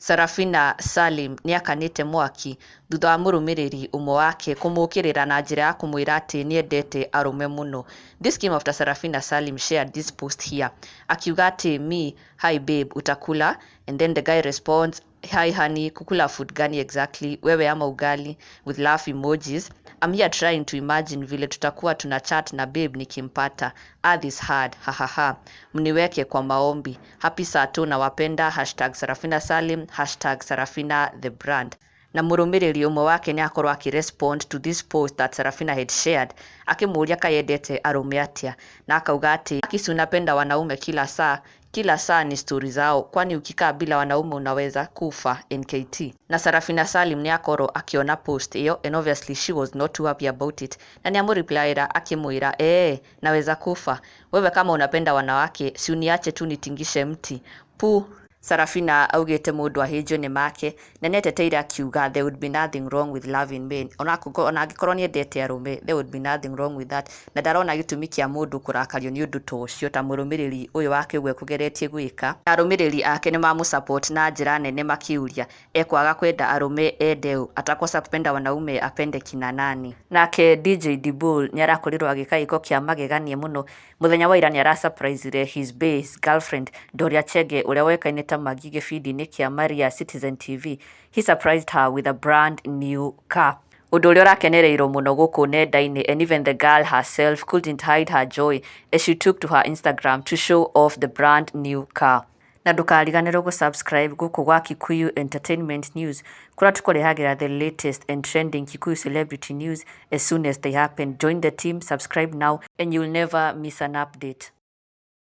Sarafina Salim nĩakanĩte mwaki thutha wa mũrũmĩrĩri ũmwe wake kũmũkĩrĩra na njĩra ya kũmwĩra atĩ nĩendete arũme mũno. This came after Sarafina Salim shared this post here, akiuga atĩ, "Me, hi babe, utakula?" And then the guy responds, "Hi honey, kukula food gani exactly, wewe ama ugali?" with laugh emojis. "I'm here trying to imagine vile tutakuwa tuna chat na babe nikimpata. Earth is hard, hahaha. Mniweke kwa maombi. Happy Sato, nawapenda. #SarafinaSalim, #SarafinaTheBrand." Na mũrũmĩrĩri ũmwe wake nĩ akorwo akĩrespond to this post that Sarafina had shared, akĩmũria kayendete arũme atĩa, na akauga atĩ, "Akisi unapenda wanaume kila saa, kila saa ni stori zao, kwani ukikaa bila wanaume unaweza kufa nkt?" Na Sarafina Salim nĩ akorwo akĩona post ĩyo, and obviously she was not too happy about it, na nĩ amũreplaĩra akĩmwĩra, "Ee, naweza kufa. Wewe kama unapenda wanawake, si uniache tu nitingishe mti pu." Sarafina augĩte mũndũ ahĩnjio nĩ make, na nĩeteteire akiuga there would be nothing wrong with loving men, ona angĩkorwo nĩendete arũme, there would be nothing wrong with that, na ndarona gĩtũmi kĩa mũndũ kũrakario nĩ ũndũ ta ũcio ta mũrũmĩrĩri ũyũ wake ũguo ekũgeretie gwĩka. Na arũmĩrĩri ake nĩ mamũsupport na njĩra nene, makĩũria ekwaga kwenda arũme ende ũ, atakosa kupenda wanaume apende kina nani? Nake DJ Dibul nĩ arakorirwo agĩka gĩko kĩa magegania mũno mũthenya wa ira. Nĩ arasurprisire his base girlfriend Doria Chege, ũrĩa woĩkaine ta Magi gĩbindi-inĩ kĩa Maria Citizen TV. He surprised her with a brand new car, ũndũ ũrĩa ũrakenereirwo mũno gũkũ nenda-inĩ, and even the girl herself couldn't hide her joy as she took to her Instagram to show off the brand new car. Na ndũkariganĩrwo gũsubscribe gũkũ gwa Kikuyu Entertainment News, kũrĩa tũkũrehagĩra the latest and trending Kikuyu celebrity news as soon as they happen. Join the team, subscribe now, and you'll never miss an update.